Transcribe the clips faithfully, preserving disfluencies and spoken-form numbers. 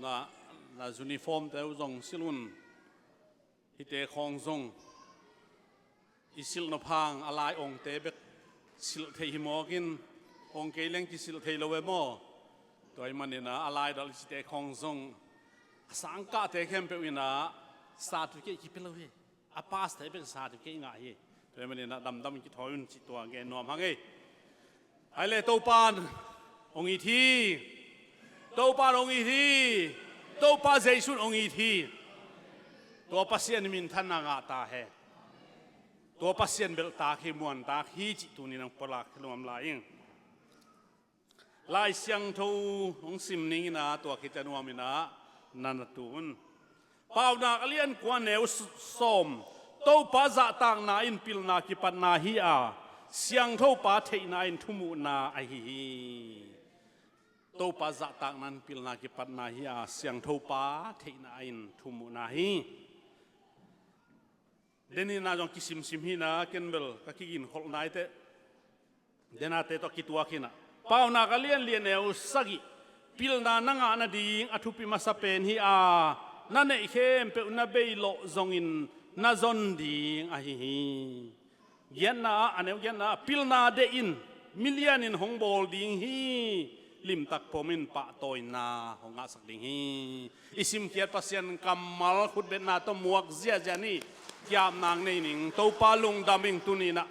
Na, na uniform te uh zong silh un. Hihte khawng zong i silh nop hang a lai awngte bek silh thei hi mawk in, awng kei leng kisilh thei lo e maw? Tua ahih manin ah a laidal i cite khawng zong a sangkahte khempeuh in ah certificate kipia lo hi. A pass thei bek certificate i ngah hi. Tua ahih manin ah damdam in kithawi un cih tua gen nuam hang ei. Hai le Topa'n hong it hi. Topa'n hong it hi. Topa Jesu'n hong it hi. Tua Pasian minthanna ngah ta hen. Tua Pasian belhtak hi, muantak hi cih tuni-in hong pulak nuam lai ing. Lai Siangtho hong sim ning in ah tua khit ciang nuam in ah na na tu un. Paunak a lian kua neu s-, sawm. Topa zahtakna in pilna kipatna hi a, Siangthopa theihna in thumuhna ahi hi. Topa zahtakna in pilna kipatna hi a, Siangthopa theihna in thumuhna hi. Denina zong kisimsim hi na, ken bel ka kiginkholh nai teh. Denate tawh kituak hi na. Paunak a lian li, a neu sagih. Pilna na ngah nading a thupi masa pen hi a, na neih khempeuh na beilawh zongin na zon ding ahi hi. Giatna ah, a neu giatna ah, pilna deih in, milian in hong bawl ding hi. Limtak pom in pahtawina hong ngahsak ding hi. I simkhiat Pasian kammal khutbetna tawh muak ziahziah ni. Kiapna nei ning. Topa lungdam ing tuni-in ah.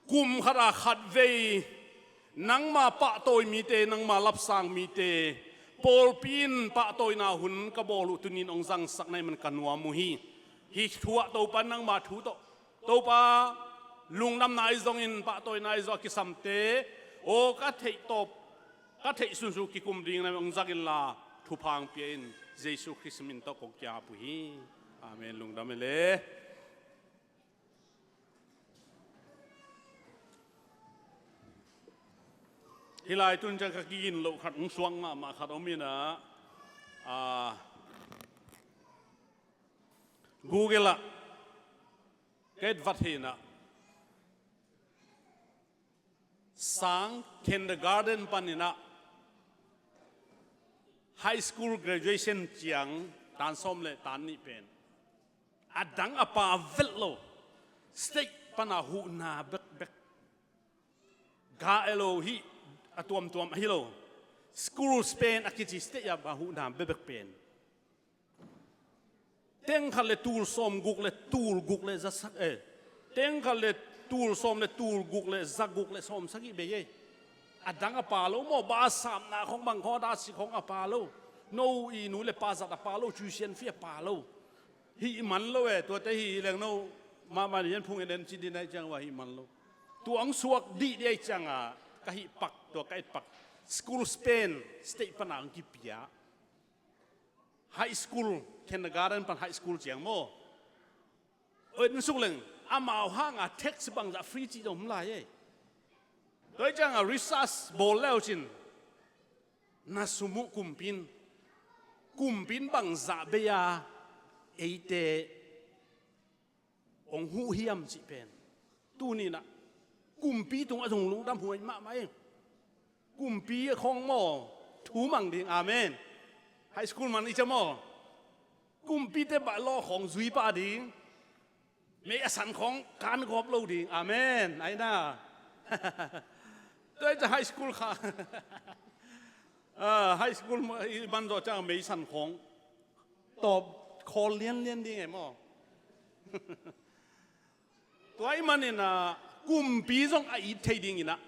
Kum khat a khatvei nangma pahtawi mite, nangma lapsang mite, pawlpi in pahtawina hun ka bawl uh tuni-in hong zangsak na hih man ka nuam uh hi. Hih thu ah Topa nangma thu tawh, Topa lungdamna ahi zongin pahtawina ahi zong a kisamte, aw ka theih tawp, ka theih sunsun kikum ding na hong zang inla, thupha hong pia in, Jesu Khrist min tawh kong ki-ap uh hi. Amen. Lungdam hi le. Hih lai tun ciang ka kigin loh khat hong suak mahmah khat om in ah, a, Google ah ka et vat hi in ah, sang kindergarten panin ah high school graduation ciang tan sawm le tan nih pen a dang a pha vet lo. State pana huhna bekbek. Ga e lo hi, a tuamtuam ahi lo. Schools pen a kici state a huhna bekbek pen. Teng khat le tul sawm guk le tul guk le za sagih, eh. Teng khat le tul sawm le tul guk le za guk le sawm sagih bei ei. A dang a pha lo maw, ba samna khong bang khong, a dasi khong a pha lo. No i nu le pa zat a pha lo, tuition fee a pha lo. Hih man lo e, tuate hih leng no, mahmah ni en phung en en ci ding ahih ciang ua hih man lo. Tua hong suak dih dih ahih ciang a, ka hih pak, tua ka et pak. School pen, state pana hong kipia. High school, kindergarten pan high school ciang maw. Oi, en suk leng, amau hang a tax bangzah free cih zong om lai e. Tua ahih ciang a research bawl le uh cin. Na sum uh kumpi in, kumpi in bangzah bei a, eite hong huh hiam cih pen. Tuni-in ah, kumpi tungah zong lungdam huai mahmah ing. Kumpi a khong maw, thu mang ding, amen. High school man i cih maw. Kumpite bah law khong zui pah ding. Mei a san khong kan gawp lo ding. Amen. Ai na. Tua i cih high school kha. Ah, high school i man zawh ciang mei san khong. Tawp khawl lianlian ding e maw. Tua ahih manin ah, kumpi zong a it thei dingin ah,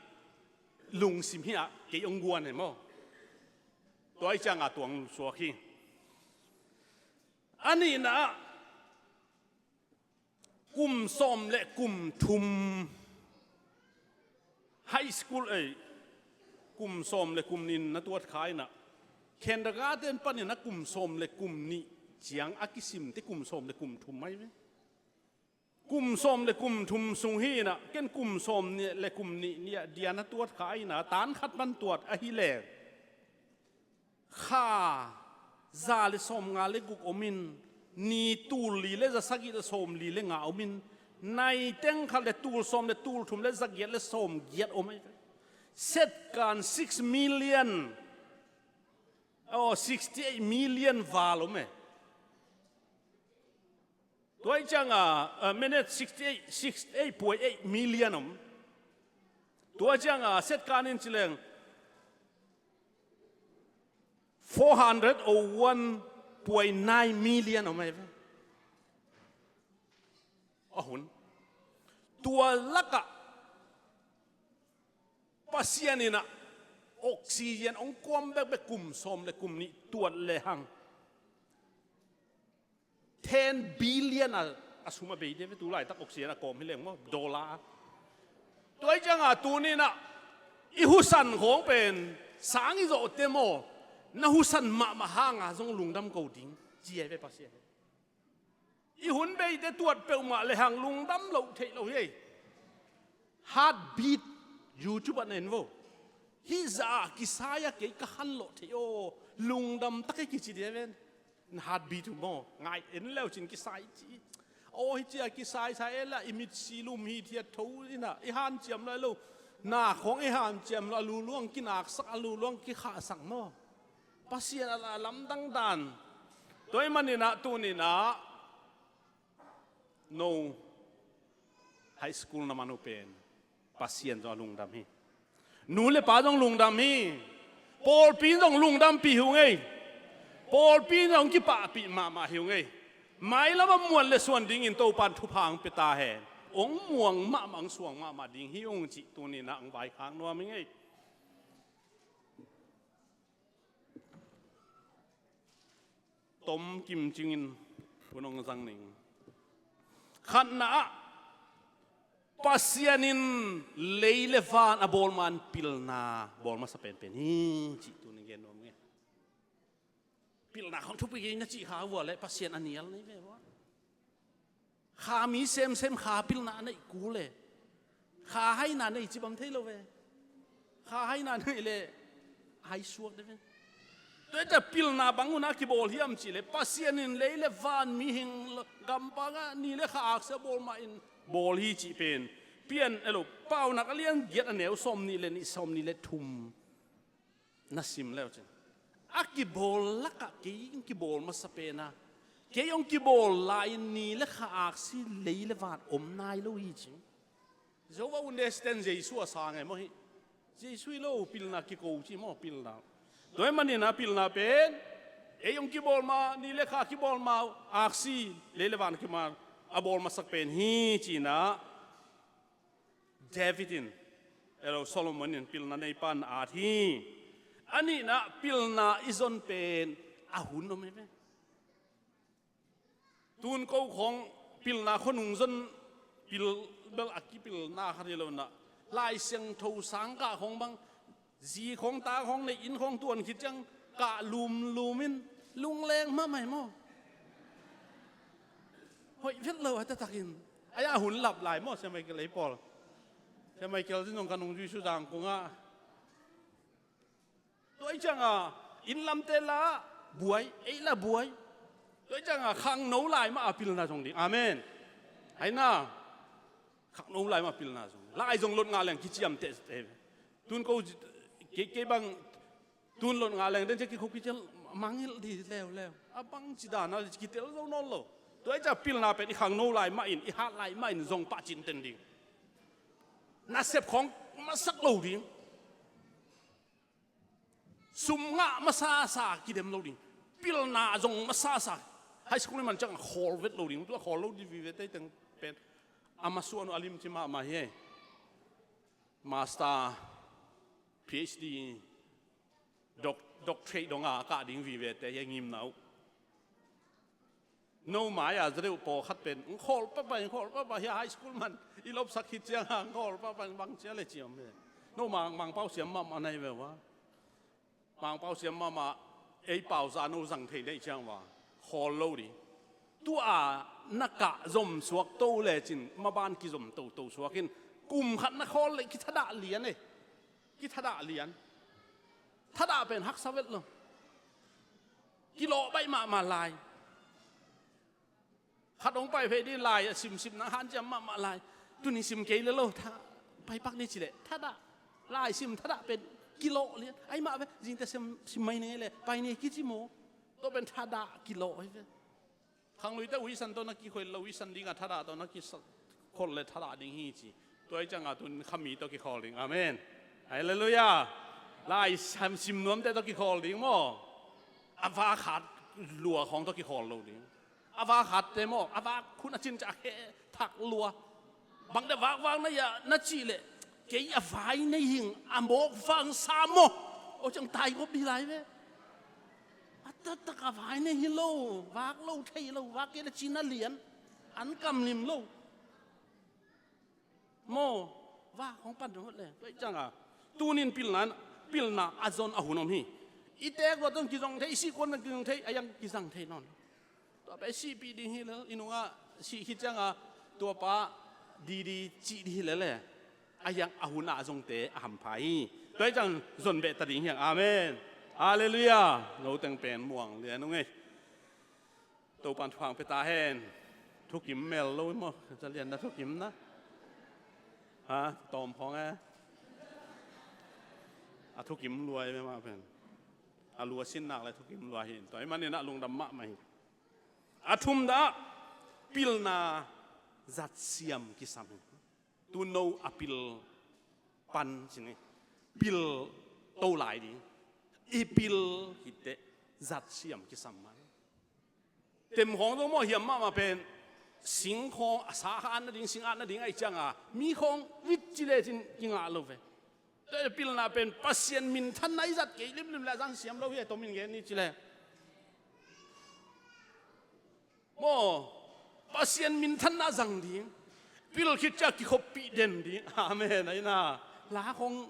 lungsim hi a, kei hong guan e maw. Tua ahih ciang a tuang suak hi. A nihna ah, kum sawm le kum thum high school ei, kum sawm le kum nih in na tuat kha in ah, kindergarten panin ah kum sawm le kum nih ciang a kisimte kum sawm le kum thum mai ve. Kum sawm le kum thum sung hi in ah, ken kum sawm nih le kum nih nih ah dia na tuat kha in ah, tan khat pan tuat ahih leh kha za le sawmnga le guk om in, ni tul li le za sagih le sawmli le nga om in, nai teng khat le tul sawm le tul thum le za giat le sawmgiat om ahi ve. Setkan six million Aw, sixty eight million val om e. Tua ih cianga, uh, minute sixty eight, sixty eight point eight million om. Tua cianga set kanin ci leng four hundred oh one point nine million om e. A hun tua lakah Pasian in ah oxygen hong kuam bekbek kum sawm le kum nih tuat lehang ten billion a, a sum a bei de ve. Tu laitak oxygen a kawm hi leng maw, dollar. Tua ih cianga tuni-in ah i husan khawng pen sang i zawhte maw, na husan mahmah hanga zong lungdam ko ding ci hi ve Pasian. I hun beite tuat peuhmah lehang lungdam loh theih lo hi. Heartbeat YouTube ah na en vo. Hih zah a kisai a kei ka hanlawh theih aw, lungdam tak hi kici dih a ven. Heartbeat uh maw, ngai en leu cin kisai ci. Aw, hi cia kisaisai e lah, i mitsi lum hi thiat tho inah i hanciam lai lo. Na khawng i hanciam lo, a luluang kinaksak, a luluang kikhahsak maw. Pasian a la lamdang dan. Tua ih maninah tuninah no high school na man uh pen Pasian zong a lungdam hi. Nu le pa zong lungdam hi. Pawlpi zong lungdampih hi ung ei. Pawlpi zong kipahpih mahmah hi ung ei. Mailam a muan le suan dingin Topan thupha hong pia ta hen. Hong muang mahmah, hong suang mahmah ding hi ung cih tuninah hong vaikhak nuam hi ung ei. Tom kim cingin hun hong zang ning. Khatna ah Pasian in lei le van a bawl man pilna bawl masa penpen hi cih tunin gen nuam ing ei. Pilna khawng thupi kei na cih kha vua le Pasian a nial nei ve vua. Kha mi semsem kha pilna a neih kul e. Kha haina nei ci bang thei lo ve. Kha haina nei le hai suak de ve. Tua ih ta pilna bang hunah kibawl hiam cih le Pasian in lei le van mihing gampangah ni le kha aksi a bawl mahin bawl hi cih pen Pian elo Paunak a lian giat a neu sawm nih le nih, sawm nih le thum na sim leu cin a kibawl lakah kei hong kibawl masa pena, kei hong kibawl lai-in ni le kha aksi lei le van om nai lo hi ci. Jehovah Witness ten Jesu a sang e maw hi. Jesu hi lo pilna kiko ci maw pilna. Tua ih maninah pilna pen ei hong kibawl ma, ni le kha kibawl ma, aksi lei le van kima a bawl masak pen hi cinah David in, elo Solomon in pilna neipa na at hi. A nihna pilna i zon pen a hun om hi ve. Tun ko khawng pilna khuanung zon pil bel a kipilna khat hi lo nah. Lai Siangtho sangkah khawng bang zi khawng ta khawng neih inn khawng tuan khit ciang kah lumlum in lungleng mahmah hi maw. Hoih vet lo a taktakin. Ai a hun lap lai maw Sia Michael ei pawl. Sia Michael zin zong ka nung zui su zang kungah. Tua ih cianga inn lamte la buai, ei la buai. Tua ih cianga khangno lai mah a pilna zong ding. Amen. Haina. Khangno lai mah a pilna zong. Lai zong lot ngah leng kiciamteh. Tun ko kei, kei bang tun lot ngah leng den cia kikhop kiciam mangilh di leuleu. A bang ci dana kitel zo nawn lo. Tua ih cia pilna pen i khangno lai mahin, i hat lai mahin zong pah cinten ding. Nasep khawng masak lo ding. Sum ngah masasa kidem lo ding. Pilna zong masasa. High school i man ciang a khawl vet lo ding. Tua khawl lo di vive teiteng pen a masuan uh a limci mahmah hi ei. Master, PhD, doc, doctorate donga a kah ding vivete hi a ngimna uh. No mai-a za deuh pawlkhat pen ng khawl papa, ng khawl papa hi a high school man i lopsak khit cianga ng khawl papa, bang cia le ciam ve. No ma Mangpau siam mahmah na hi ve ua. Mangpau siam mahmah ei pauza no zang thei deih ciang ua khawl lo ding. Tua na kah zom suak to lecin maban kizom toto suakin kum khat na khawl le kithadah lian e. Kithadah lian. Thadah pen haksa vet lo. Kilawh baih mahmah lai. Khat hong pai phei dih lai a simsim nang hanciam mahmah lai. Tuni sim kei le lo tha. Paipak ni cileh thadah. Lai sim thadah pen Kilawh lian. Ai mah ve, zingte sim, sim mai ni le, pai ni kici maw. Tua pen thadah kilawh hi ve. Khangluite uisan tawh na kikhol lo, uisan dingah thadah tawh na kikhol le thadah ding hi ci. Tua hi ciangah tun khami tawh kikhawl ding. Amen. Halleluiah. Lai sim, sim nuamte tawh kikhawl ding maw. A vak hat lua khawng tawh kikhawl lo ding. A vak hatte maw, a vak khun a cin ciah a khe thak lua. Bangte vakvak na hia na cih leh, kei a vai nei hing, a mawk vang sa maw. Aw ciang tai kop dih lai ve. A taktak a vai nei hi lo, vak lo thei lo, vak kei le cin a lian, an kam lim lo. Maw, vak hong pan dong le, tua hi ciangah. Tunin pilna, pilna a zon a hun om hi. I teek luat zong kizong thei, i sihkuan zong kizong thei, a yang kizang thei nawn. Tua pen sihpih ding hi lel, i nungah sih khit ciangah tua pa didi cih ding hi lel e. A hiang a hun ah zongte a hampha hi. Tua hi ciang zon beh ta ding hiang. Amen. Halleluiah. No teng pen muang lian ung ei. Topan thuang pia ta hen. Thukim mel lo maw. Za lian na thukim na. Ha, tawm khawng e. A thukim luai mah pen. A lua sin nak le thukim luai hi. Tua hi manin a lungdam mahmah hi. A thum dah pilna zat siam kisam hi. Tu no a pil pan ci ni. Pil to lai ding. I pil hi teh zat siam kisam mah. Tem khawng zong maw hiam mahmah pen. Sing khawng a sa kha at nading, sing at nading ahih ciangah mi khawng vit ci lecin kingah lo ve. Tua pilna pen Pasian minthanna i zat kei limlim le a zang siam lo hi, a tomin gen ni ci le. Maw, Pasian minthanna zang ding. Pil khit ciah kikhoppih den ding. Amen. Aina. La khawng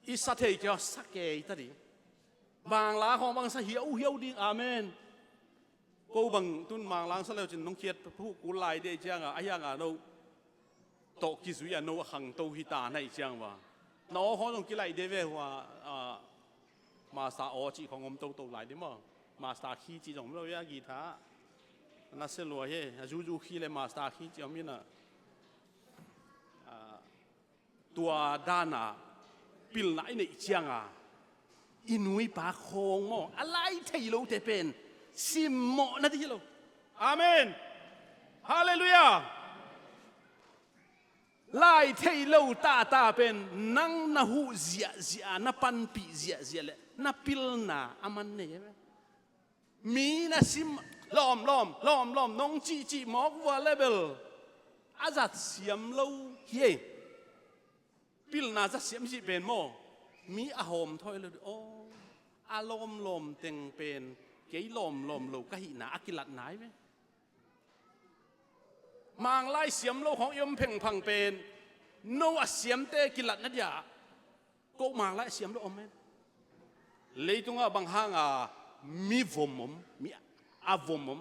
i sa thei kia sa kei ta ding. Bang la khawng bang sa hiauhiau ding. Amen. Ko bang tun Manglang sa leu cin nong khiat pu kul lai dei ciangah, a hiangah no tawh kizui a no a khangto hi ta na hi ciang va. Na aw khawng zong kilaih dei ve hua, a, master aw cih khawng om toto lai dei maw. Master khi cih zong om lo ia guitar. Na se lua hi, a zuzu khi le master khi cih om ina. A, tua dana pilna i neih cianga i nuipa khawng maw a lai thei lote pen simmawh na dih hi lo. Amen. Halleluiah. Lai thei lo tata pen nang na huh ziahziah, na panpih ziahziah le na pilna a man nei. Mi na sim lawmlawm lawmlawm nong cihcih mawk vua le bel a zat siam lo hi ei. Pilna zat siam cih pen maw mi a hawm thawi lo dih aw. A lawmlawm teng pen kei lawmlawm lo ka hihna a kilat nai ve. Manglai siam lo hong i om phengphang pen no a siamte kilat na dia. Ko manglai a siam lo om men. Leitungah bang hanga mi vom om, mi a vom om,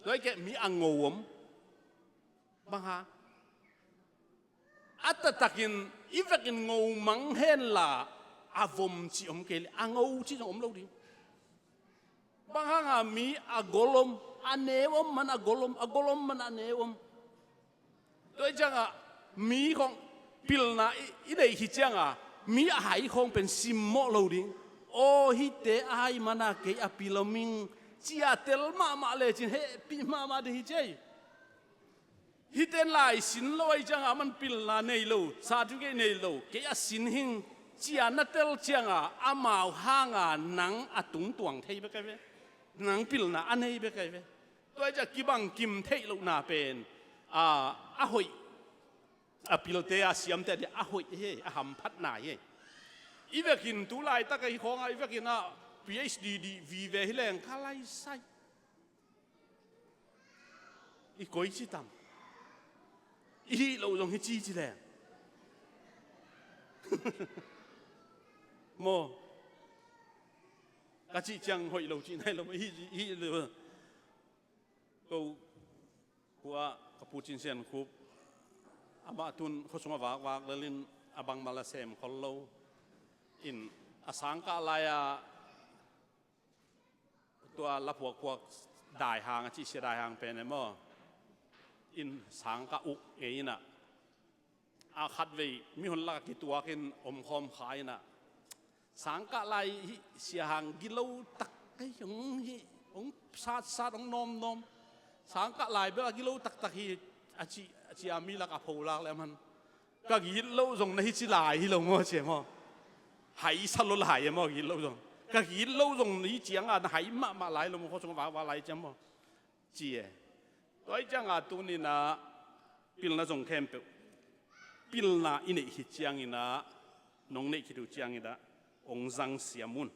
tua i keh mi a ngo om. Bang hang a taktakin i vekin ngo mang henla a vom cih om kei le a ngo cih zong om lo ding. Bang hanga mi a gol om, a neu om man a gol om, a gol om man a neu om. Tua hi cianga mi khong pilna i, i neih hi cianga mi a hai khong pen simmawh lo ding. Aw hite a hai mana kei a pil om ing cia tel mahmah lecin hehpih mahmah ding hi ciai. Hiten lai sin lo ahi cianga man pilna nei lo, certificate nei lo, kei a sin hing cia na tel cianga amau hanga nang a tungtuang thei bek ahi ve. Nang pilna a nei bek ahi ve. Tua hi cia kibang kim theih lohna pen a, a hoih. A pilte a siamte a dia a hoih hi, a hamphatna hi. I vekin tu laitak ahi khawnga i vekin a PhD dih vive hi leng ka laisai. I koi ci tam. I hih loh zong hi ci ci leng. Maw. Ka cih ciang hoih lo cih nai lo, i hih, i hih lo. Ko khua ka pu Cin Sian Khup amah tun khuasung a vakvak lelin a bangmah la sem khol lo. In a sangkah lai-a tua la phuakphuak daihang a cih sia daihang pen e maw. In sangkah uk ngei inah a khatvei mihon lakah kituakin omkhawm kha inah, sangkah lai hih sia hang gilo tak kei hong hih, hong satsat, hong nawmnawm. Sangkah lai bel a gilo taktak hi a ci, a ci a mi lakah pholak le aman, ka gitloh zong na hi ci lai hi lo maw, cia maw? Hai sa lo lai e maw, gitloh zong. Ka gitloh zong na hi cianga na hai mahmah lai lo maw, khuasung a vakvak lai cia maw? Ci e. Tua hi cianga tuninah pilna zong khempeuh, pilna i neih khit cianginah, nong neih khit uh cianginah hong zangsiam un.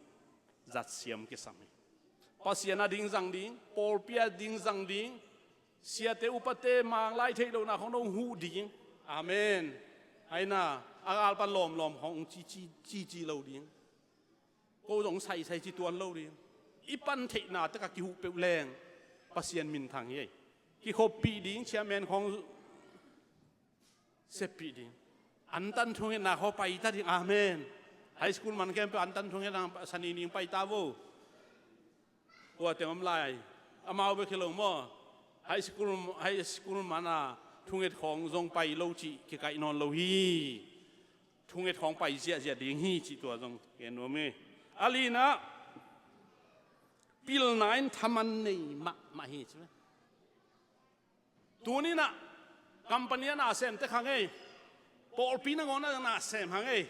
Zatsiam kisam hi. Pasian a ding zang ding, pawlpi a ding zang ding, siate upate Manglai theih lohna khong dong huh ding. Amen. Aina a galpan lawmlawm khong cici, cici lo ding. Ko zong saisai ci tuan lo ding. I pan theihna takah kihuh peuh leng Pasian minthang hi. Kikhoppih ding, chairman khong seppih ding. Antan thungetna khaw paita ding. Amen. High school man khempeuh antan thungetna sani ning paita vo. Kua teng om lai. Amau bek hi lo maw? High school, high school mana thunget khawng zong pai lo cih kikaih nawn lo hi. Thunget khawng pai ziahziah ding hi cih tua zong gen nuam hi. A lina, pilna in thaman nei mahmah hi ci. Tuninah company a na sem tek hang ei. Pawlpi nangawn a na sem hang ei.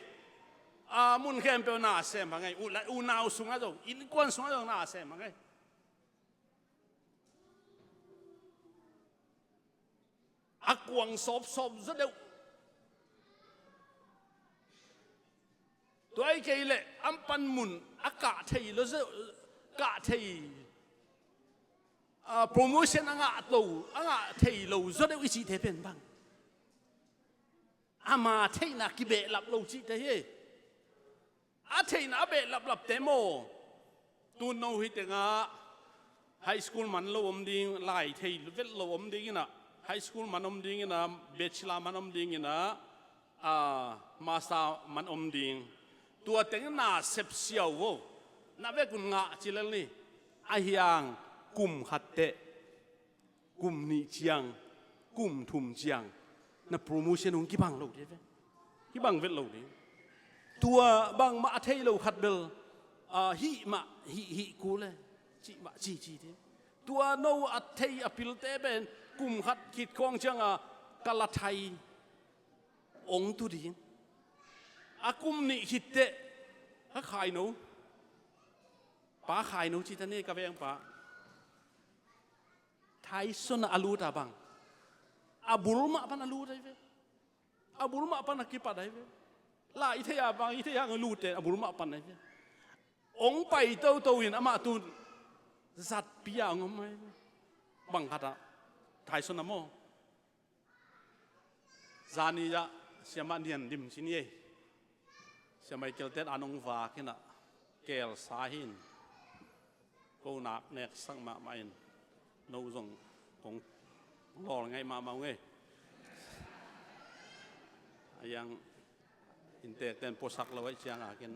A mun khempeuh na sem hang ei. U, unau sungah zong, innkuan sungah zong na sem hang ei. A kuang sawpsawp zaw deuh. Tua hi kei leh an pan mun a kah thei lo zaw, kah thei, a, promotion a ngah to, a ngah thei lo zaw deuh i cihte pen bang? Ama theihna kibehlap lo cihte hi. A theihna a behlaplapte maw? Tun no hi tengah high school man lo om ding, lai thei vet lo om dinginah, high school man om dinginah, bachelor man om dinginah, a, master man om ding. Tua teng na sepsiau vo. Na vekun ngah cilel ni. A hiang kum khat teh, kum nih ciang, kum thum ciang, na promotion hong kibang lo ding ve. Kibang vet lo ding. Tua bangmah a thei lo khat bel, a, hih mah, hih, hih kul e, cih mah, ci, ci ding. Tua no a thei a pilte pen kum khat khit khawng cianga ka la thai hong tu ding. A kum nih khit teh ka khaino, pa khaino ci ta ni ka vengpa. Thaisona a lut a bang, a bul mah pan a lut ahi ve. A bul mah pan a kipat ahi ve. La i thei a bang, i thei a hang a lut te a bul mah pan ahi ve. Ong pai toto in amah tun zatpi a ong om ahi ve. Bang khat ah, thaisona maw? Zani ah siamah Nian Dim ci ni ei. Siamah i keltet a nong vak inah kelsa hi in. Ko nak neksak mahmah in. No zong kong lawl ngaih mahmah ung ei. A yang inntekten puasak lo aih cianga ken.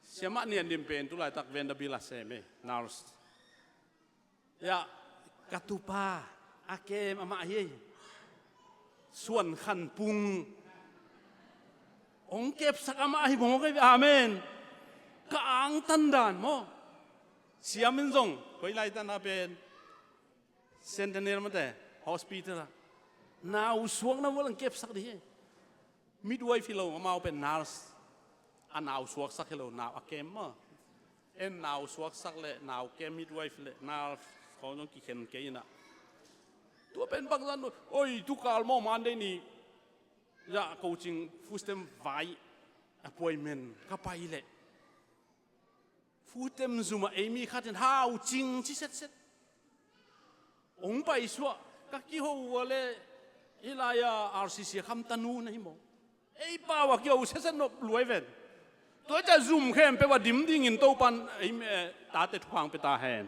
Siamah Nian Dim pen tulaitak Vanderbilt a sem ei. Nurse. Ya, ka tupa a kem amah hi ei. Suan Khan Pung. Ong kepsak amah hi mawk ei. Amen. Ka angtan dan maw? Siam in zong koi lai tan a pen Centennial mate hospital ah nau suakna vual ang kepsak dih hi. Midwife hi lo, amau pen nurse. A nau suaksak hi lo, nau a kem maw? En nau suaksak le nau kem, midwife le nurse khawng zong kikhen kei inah. Tua pen bangzan, oi, tukal maw, Monday ni. Ya, coaching, food stamp vai appointment ka pai leh, food stamp zum ah ei mi khat in Hau Cing ci setset. Ong paisuah, ka kiho ua le, hih lai-a R C C a kham tanu na hi maw? Ei pau a kiho setset nop luai ven. Tua ciah zum khempeuh a dim dingin Topan ei, eh, tate thukhang pia ta hen.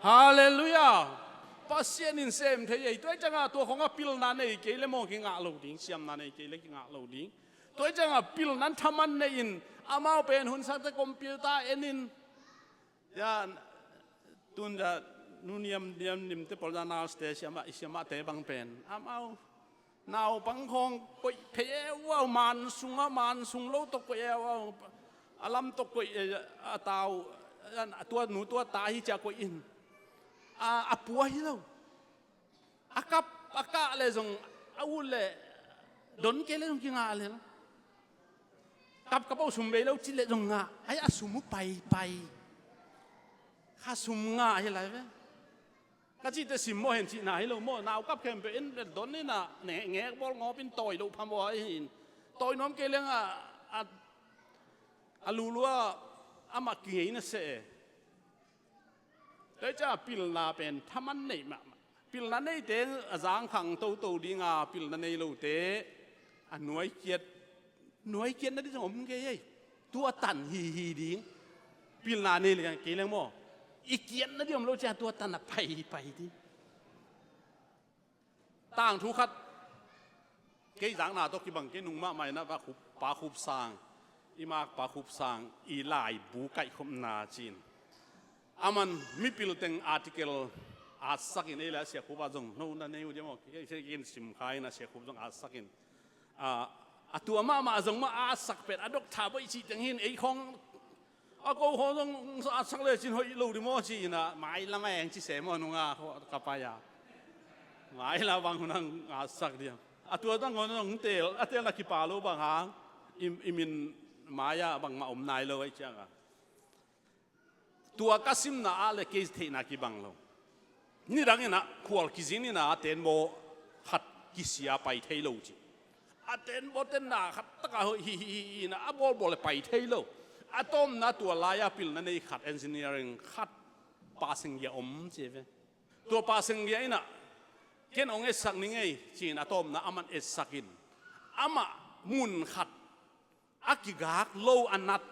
Halleluiah. Pasian in sem thei ei. Tua ciangah tua khawngah pilna nei kei le maw kingah lo ding, siamna nei kei le kingah lo ding. Tua ciangah pilna thaman nei in amau pen hun sakte computer en in. Ya, tun ya, nu Niam, Niam Dim te pawl ya nurse te siamah, i siamahte bang pen amau Naupang khawng koih phei eu au, man sungah, man sung lo tawh koih eu au. A lam tawh koih, eh, a tau, a tua nu tua ta hi cia koih in. A, a pua hi lo. A kap, a kah le zong, a ut le, don kei le zong kingah le. Kap kap au, sum bei lo ci le zong ngah. Ai, a sum uh pai, pai. Kha sum ngah hi lai ve. Ka cihte sim maw hen cihna hi lo maw, nau kap khempeuh in don in a, ne-, ngek bawl ngawp in tawi loh phamawh ahi in. Tawi nuam kei leng a, a, a lulua amah kingei na seh e. Tua hi ciang pilna pen thaman neih mahmah. Pilna neite a zangkhang toto ding a, pilna nei lote a nuai kiat, nuai kiat nading zong om kei ei. Tua tan hihi ding. Pilna nei le kei leng maw, i kiat nading om lo ciang tua tan a pai, pai ding. Tangthu khat, kei zakna tawh kibang, kei nung mahmah in a, Pa Khup, Pa Khup Sang, i mak Pa Khup Sang i laibu kaihkhopna ci-in, aman mipil teng article atsak in, ei le a Sia Khup a zong no na nei uh diam aw, kei, kei, kei sim kha in a, Sia Khup zong atsak in. A, a tua mahmah zong mah a sak pen a doctor baih cih teng hi in, ei khawng a ko khawng zong a sak le cin hoih lo ding maw ci in a, mailam a eng ci se maw nung a, ka pai a. Mailam bang hun ang a sak diam. A tua tang khawng zong tel, a tel na kipa lo bang hang, i, i min mai a bangmah om nai lo ahi ciang a. Tua ka simna ah le kei theihna kibang lo. Nidang in a khual kizin in a tenbaw khat kisia pai thei lo ci. A tenbaw tenna khat tak a hoih hi hi hi in a, a bawlbawl le pai thei lo. A tawpna tua lai-a pilna nei khat, engineering khat, Pa Seng Gia om ci ve. Tua Pa Seng Gia in a, ken hong etsak ning ei ci in a tawpna aman etsak in. Amah mun khat a kigak lo a nat,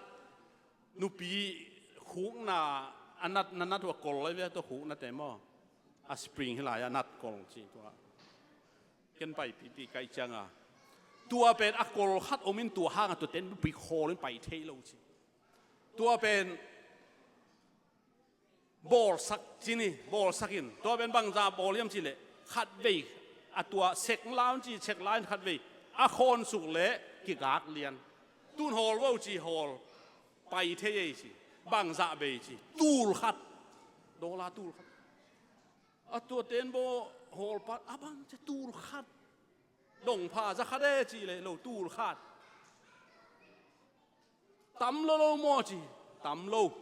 nupi khukna a nat, na nat uh a kol lai ve, tua khuknate maw. A spring hi lai a nat kol ci tua. Ken paipihpih kaih ciang a, tua pen a kol khat om in tua hang a tua ten nupi khawl in pai thei lo ci. Tua pen bawlsak ci ni, bawlsak in. Tua pen bangzah bawl hiam cih leh, khatvei a tua sek la un ci, sek la in khatvei a khawn suk leh kigak lian. Tun hawl vo ci, hawl. Pai thei ei ci. Bangzah bei ci. Tul khat. Dollar tul khat. A tua tenbaw hawl pan a bang ci, tul khat. Dong pha za khat e ci leh lo, tul khat. Tam lo lo maw ci, tam lo.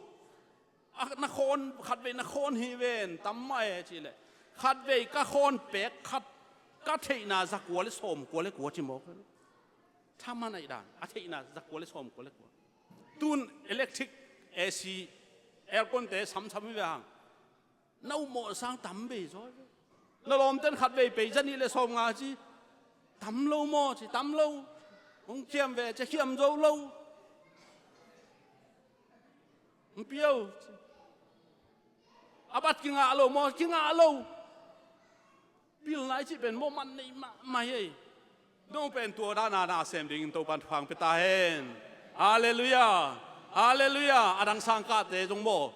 A, na khawn, khatvei na khawn hi ven, tam mah e ci leh, khatvei ka khawn pek khat, ka theihna za kua le sawm kua le kua ci mawk. Thaman aih dan, a theihna za kua le sawm kua le kua. Tun electric, A C, aircon te samsam hi ve hang. Na upmawh sang tam bei zaw. Na lawmten khatvei pei za nih le sawm nga ci. Tam lo maw ci, tam lo. Hong khiam ve ci, khiam zo lo. Hong pia uh ci. A bat kingah lo maw, kingah lo. Pilna i cih pen maw, man nei mahmah hi ei. No pen tua dan a na sem dingin Topan thupha pia ta hen. Halleluiah. Halleluiah. A dang sangkahte zong maw.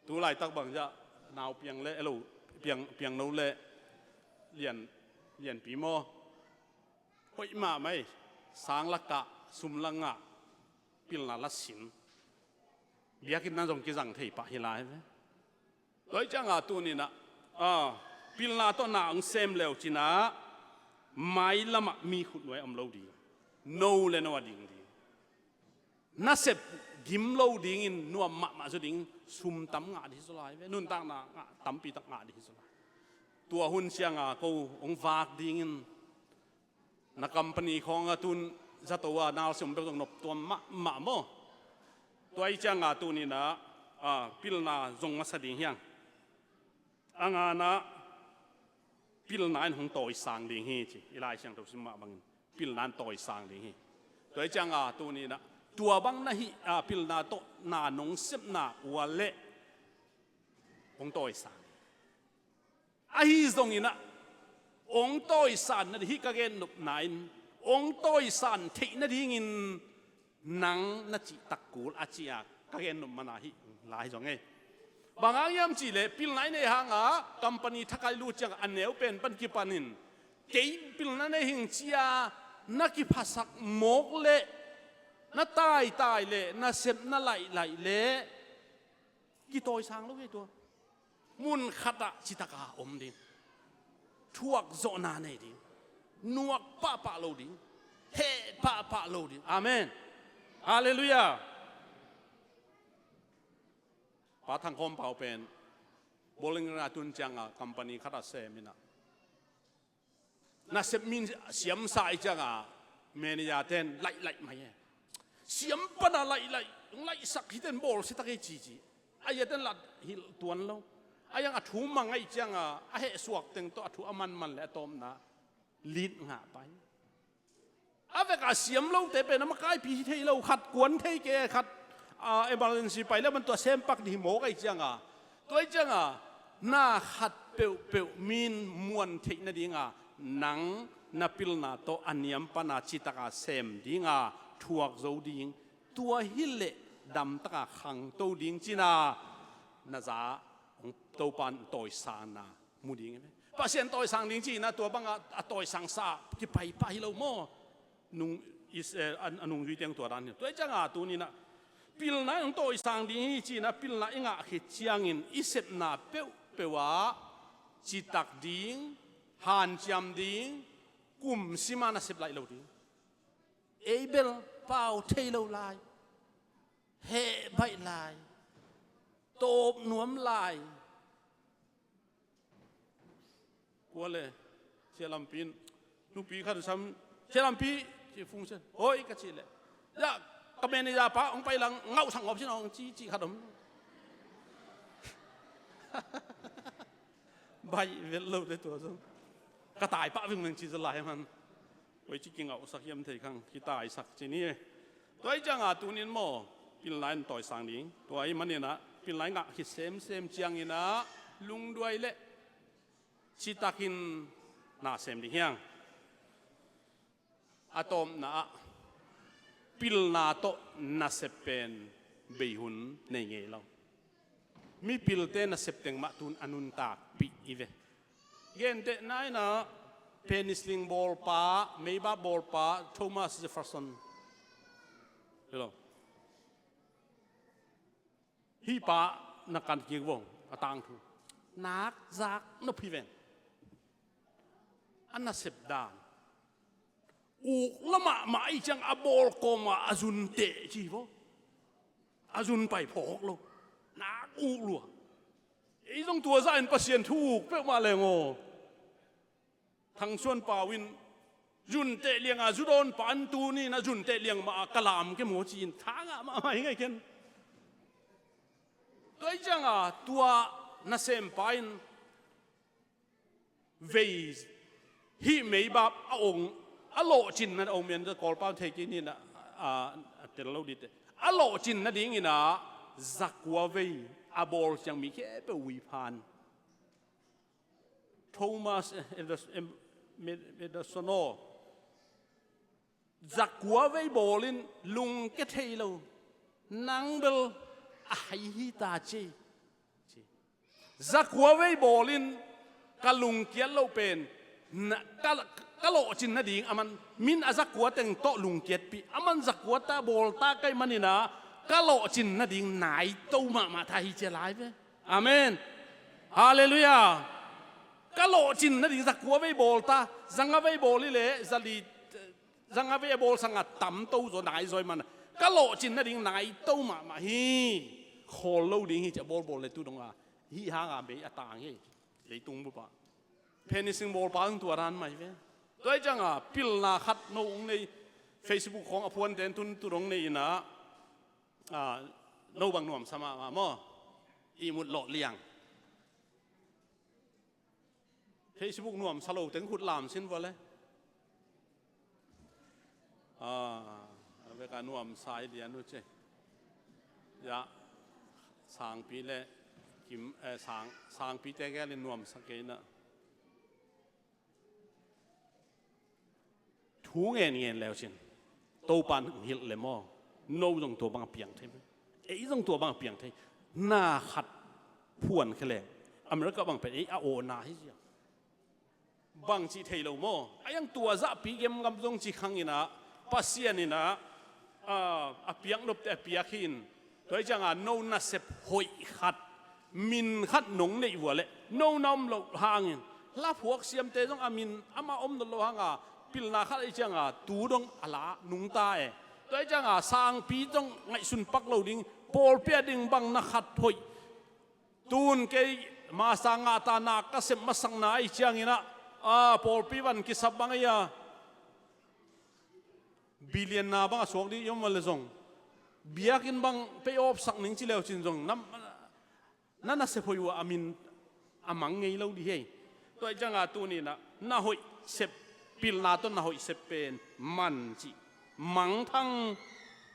Tu laitak bang zah, nau piang le, elo, piang, piang no le, lian, lianpi maw. Hoih mahmah ei, sang la kah, sum la ngah, pilna la sin. Biakinn ah zong kizang thei pah hi lai ve. Tua hi ciang a tuni-in ah, a, pilna tawh na hong sem le uh cin ah, mailam ah mi khutnuai om lo ding. No le no a ding ding. Nasep gim lo dingin nuam mahmah zaw ding, sum tam ngah ding hi zaw lai ve, nuntakna ngah, tampi tak ngah ding hi zaw lai. Tua hun ciang a ko hong vak dingin, na company khawng ah tun zato a nalsia om peuh zong noptuam mahmah maw. Tua hi ciang a tuni-in ah, a, pilna zong masa ding hi hang. A ngana ah, pilna in hong tawisang ding hi ci, i Lai Siangtho sim mah bangin. Pilna in tawisang ding hi. Tua hi ciang a tuni-in ah, tua bang na hih, a, pilna tawh na nong sepna uh leh hong tawisang ding. Ahi zongin ah, hong tawisan nading hih ka gennopna in, hong tawisan theih nadingin nang na cihtak kul a ci-a ka gennop man ahi lai zong e. Bang hang hiam cih leh, pilna i neih hang a company thakai lut ciang a neu pen pan kipanin Kei pilna nei hing cia na kiphasak mawk leh, na taitai leh, nasep na laih laih leh kitawisang lo hi tua. Mun khatah citaka om ding, thuakzawhna nei ding, nuak pahpah lo ding, heh pahpah lo ding. Amen. Halleluiah. Pa Thang Khawm Pau pen Bowling Green a tun cianga company khatah sem inah, nasep min siamsa i cianga manager ten laih laih mai e. Siam pana laih laih, laihsak hiten bawlsia tak ei cici. A ia ten lat hilh tuan lo. A iang a thu mang ei cianga a hehsuak teng tawh a thu a manman le a tawpna lit ngah pai. A veka siam lote pen a makaipi hi thei lo, khat kuan thei ke, khat, ah, emergency pai le man tua sempak dih mawk ei cianga. Tua ei cianga na khat peuhpeuh min muan theih nadinga nang na pilna tawh a niam pana citaka sem dinga thuak zo ding. Tua hileh damtaka khangto ding cina na za Topan tawisangna mu ding hi ve. Pasian tawisang ding cina tua banga a tawisangsa kipaipah hi lo maw? Nung is, eh, a, a nungzui teng tua dan hi. Tua i cianga tuninah pilna i hong tawisang ding hi cina pilna i ngah khit ciangin i sepna peuhpeuh ah citak ding, hanciam ding, kumsima na sep laih lo ding. Ei bel pau thei lo lai, heh baih lai, tawp nuam lai. Kua le, Sia Lampi in nupi khat sam, Sia Lampi ci fungsian hoi ka cih leh, ya, ka manager pa hong pai lang ngauhsak ngawp sin hong ci, cih khat om. Baih vet lote tua zong ka tai pah ving nang ci zaw lai man. Koici kingauhsak hiam thei khang, kitaisak ci ni e. Tua i cianga tunin maw, pilna in tawisang ding. Tua i maninah pilna i ngah khit semsem cianginah lungduai leh citakin na sem ding hiang. A tawpna ah pilna tawh nasep pen beihun nei ngei lo. Mipilte nasep teng mah tun a nuntakpih i ve. Gentehna inah penicillin bawlpa, meibap bawlpa Thomas Jefferson. Hello. Hih pa na kan kik vong a tangthu. Nak zak nop hi ven. A nasep dan uk la mahmah i ciang a bawl kawma a zun teh ci vong. A zun pai phawk lo. Nak uk lua. Ei zong tua zahin Pasian thu uk peuhmah leng aw. Thangsuan Pau in zun teh lianga zudawn pa an tuninah zun teh liang mah a ka lam ke maw ci-in thangah mahmah hi ngai ken. Tua i cianga tua nasempa in vei hih meibap a ong a lawhcinna a ong mian Kawlpau thei kei ninah a, a tel lo dite. A lawhcinna dinginah zakua vei a bawl ciang mi khempeuh ui phan. Thomas, eh, Edison, em, Med-, Edison aw. Zakua vei bawlin lungkia thei lo. Nang bel a hai hi ta ci. Zakua vei bawlin ka lungkiat loh pen na, ka, ka lawhcin nading a man. Min a zakua teng tawh lungkiatpih a man, zakua ta bawl ta kaih maninah ka lawhcin nading naito mahmah ta hi cia lai ve. Amen. Halleluiah. Ka lawhcin nading zakua vei bawl ta, zanga vei bawl hi leh zali, zanga vei a bawl sanga tamto zaw nai zaw i mana ka lawhcin nading naito mahmah hi. Khawl lo ding hi ci a bawlbawl le tu donga hih hanga mei a tang hi. Leitung bupah penicillin bawlpa hong tua dan mai ve. Tua i cianga pilna khat no hong nei, Facebook khawng a phuante tun tu dong nei inah, ah, no bang nuamsa mahmah maw? Ihmut lawh liang. Facebook nuamsa lo teng khut lam sin vua le. Ah, a veka nuamsa i lian uh ce. Ya, Sangpi le Kim, eh, Sang, Sangpite gelin nuamsa kei na. Thu ngen ngen leu cin Topan hilh le maw? No zong tua bang a piang thei. Ei zong tua bang a piang thei. Na khat phuan khe leng America bang pen ei a awna hi zia. bang cih thei lo maw? A iang tua zahpi gemgam zong ci khang inah, Pasian inah, a, a piak nopte a piak hi in. Tua hi cianga no nasep hoih khat, min khat nong neih vua leh no na om loh hangin, laphuak siamte zong a min ama om nawn lo hanga, pilna khat ahi cianga tu dong a la nungta e. Tua hi cianga sangpi zong ngaihsun pak lo ding, pawlpi a ding bang na khat hoih. Tun kei masa ngahta na ka sep masakna ahi cianginah, a, pawlpi van kisap bang ahi a, billion na bang a suak dih i om le zong, biakinn bang pay off sak ning ci leu cin zong, na, na nasep hoih uh a min a mang ngei lo dih hi. Tua hi cianga tuninah na hoih sep, pilna tawh na hoih sep pen man cih, mangthang,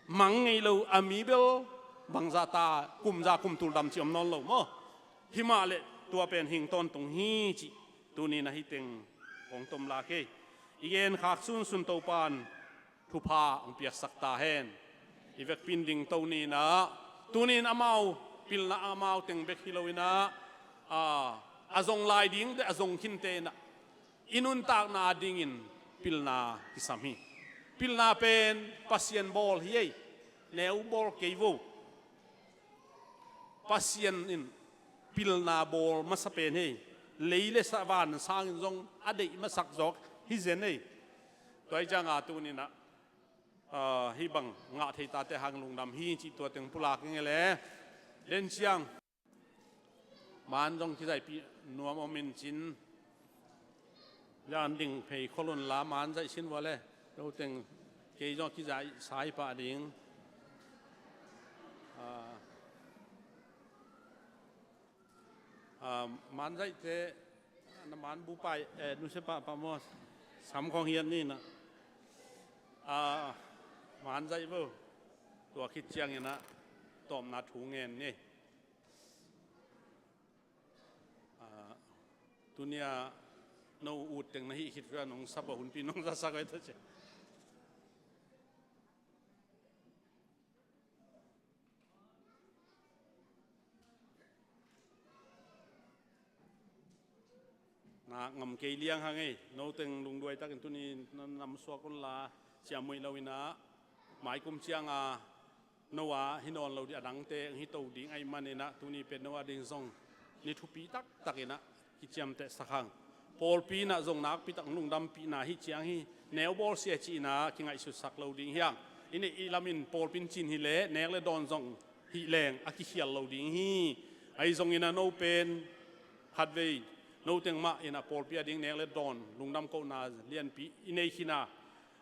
mang ngei lo a mi bel bangzah ta, kum za kum tul dam cih om nawn lo maw? Himah leh tua pen hing tawntung hi cih tuninah hih teng kong tom lak hi. I genkhak sunsun Topan thupha hong piaksak ta hen. I vekpi in dingto ninah, tunin amau pilna amau teng bek hi loinah, a, a zong lai dingte, a zong khinte inah i nuntakna dingin pilna kisam hi. Pilna pen Pasian bawl hi ei, neu bawl kei vo. Pasian in pilna bawl masa pen hi. Lei le sa, van sangin zong a deih masak zawk hi zen hi. Tua hi cianga tuninah, a, hih bang ngah thei tate hang lungdam hi cih tua teng pulak ing e le. Den ciang man zong kizaihpih nuam om in cin. Zan ding phei khol unla man zaih sin vua le. Tua teng kei zong kizaih sai pah ding. A, a, man zaihte na man bupai, eh, nuse pahpah maw? Sam khong hiat ninah, a, man zaih vo. Tua khit cianginah tawpna thu ngen ni. A, tunia no ut teng na hih khit hua nong sap a hunpi nong zasak ai ta cia. Na ngam kei liang hang ei, no teng lungduai takin tuni na nam suak unla, ciammuih loinah, maikum cianga no a hi nawn lo dih a dangte hong hi to ding ahih maninah, tuni pen no a ding zong ni thupi taktakinah kiciamtehsak hang. Pawlpi inah zong nakpitak lungdampihna hi ciang hi, neu bawlsia cihinah kingaihsutsak lo ding hiang. I neih i lamin pawlpi in cin hileh nek le dawn zong hih leng a kikhial lo ding hi. Ahi zonginah no pen khatvei no teng mah inah pawlpi a ding nek le dawn lungdam kohna lianpi i nei khin a,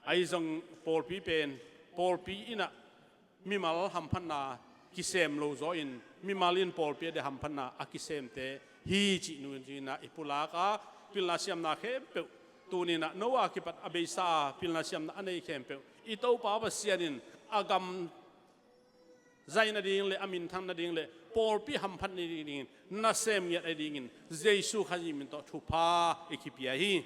ahi zong pawlpi pen pawlpi inah mimal hamphatna kisem lo zaw in, mimal in pawlpi a ding hamphatna a kisemte hi cih nuninah i pulak a, pilna siamna khempeuh tuninah no a kipat a beisa a pilna siamna a nei khempeuh i Topa Pasian in a gam zaih nading le a minthang nading le pawlpi hamphat nadingin nasem ngiat ahi dingin Jesu Khazih min tawh thupha i kipia hi.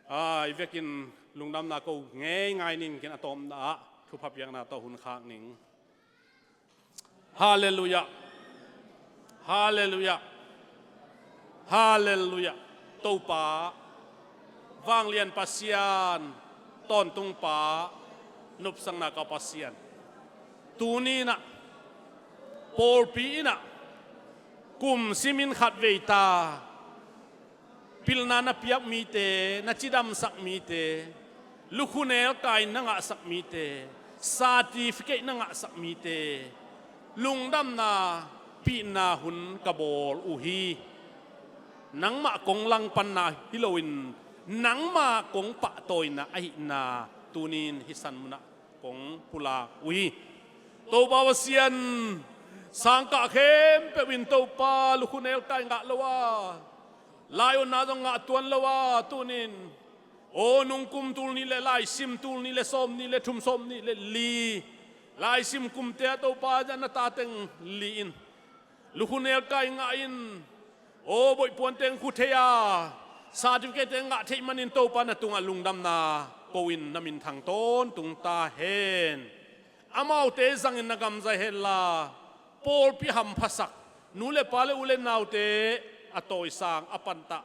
A, i vekin lungdamna ko ngeingai ning ken a tawpna ah thupha piakna tawh hun khak ning. Halleluiah. Halleluiah. Halleluiah. Topa, vanglian Pasian, tawntungpa, nopsakna ka Pasian. Tuninah pawlpi inah kum simin khatvei ta pilna na piak mite, na cidamsak mite, lukhunelkai na ngahsak mite, certificate na ngahsak mite, lungdamna pihna hun ka bawl uh hi. Nangmah kong langpanna hi loin nangmah kong pahtawina ahihna tunin hih san munah kong pulak uh hi. Topa Pasian, sangkah khempeuh in Topa lukhunelkai ngah lo a, laionna zong ngah tuan lo a, tunin aw nungkum tul nih le laisim tul nih le sawm nih le thum sawm nih le li, laisim kumte ah Topa zan a tateng li in lukhunelkai ngah in, aw boihpuante khu thei a, certificate-te ngah theih manin Topa na tungah lungdamna ko in na minthang tawntung ta hen. Amaute zangin na gamzai henla, pawlpi hamphasak nu le pa le u le naute a tawisang a pantah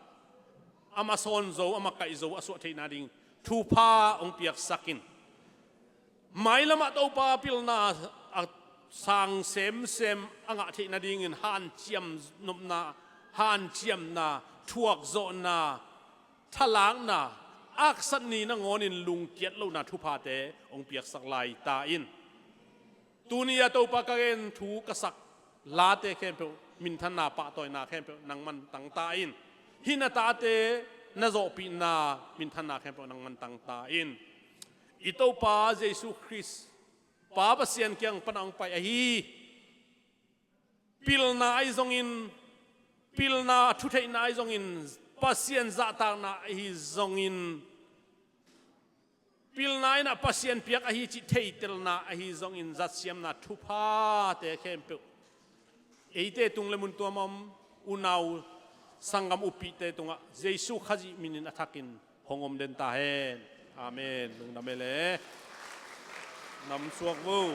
amah sawn zo, amah kaih zo a suah theihna ding thupha hong piaksak in. Mailamah Topa pilna a sang semsem a ngah theih nadingin hanciam nopna, hanciamna, thuakzawhna, thalakna, aksat ni nangawnin lungkiat lohna thuphate hong piaksak lai ta in. Tuni a Topa ka gen thu ka sak late khempeuh, minthanna pahtawina khempeuh nangman tangta in. Hih na tate na zawhpihna minthanna khempeuh nangman tangta in. I Topa Jesu Khrist, Pa Pasian kiang pana hong pai ahi pilna ahi zongin, pilna thutheihna ahi zongin, Pasian zahtakna ahi zongin, pilna in ah Pasian piak ahi cih theitelna ahi zongin, zatsiamna thuphate khempeuh eite tung le mun tuam a om unau sanggam uppihte tungah Jesu Khazih minin a thakin hong om den ta hen. Amen. Lungdam e le. Nam suak vo.